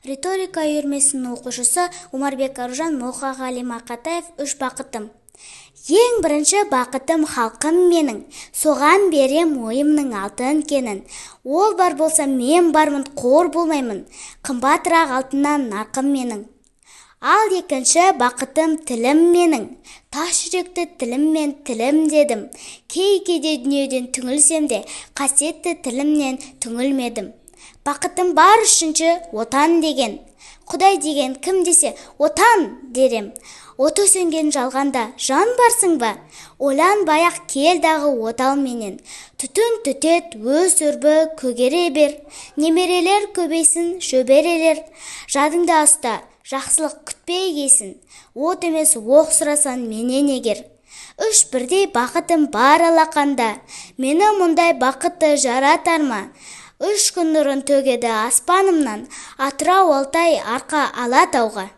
Риторика үйірмесінің оқушысы Омарбек Аружан, Мұқағали Мақатаев, «Үш бақытым». Ең бірінші бақытым — халқым менің, соған берем ойымның алтын кенін. Ол бар болса, мен бармын, қор болмаймын, қымбатырақ алтыннан нарқым менің. Ал екінші бақытым — тілім менің, тас жүректі тіліммен тілімдедім. Кей-кейде дүниеден түңілсем де, қасиетті тілімнен түңілмедім. Бақытым бар үшінші — Отан деген. Құдай деген кім десе, Отан дер ем. Оты сөнген жалғанда жан барсың ба? Ойланбай-ақ кел дағы отал менен. Түтін түтет, өс, өрбі, көгере бер. Немерелер көбейсін, шөберелер. Жадыңда ұста, жақсылық күтпегейсің, от емес, оқ сұрасан менен егер. Үш бірдей бақытым бар алақанда, мені мұндай бақытты жаратар ма? Үш күн нұрын төгеді аспанымнан: Атырау, Алтай, Арқа, Алатауға.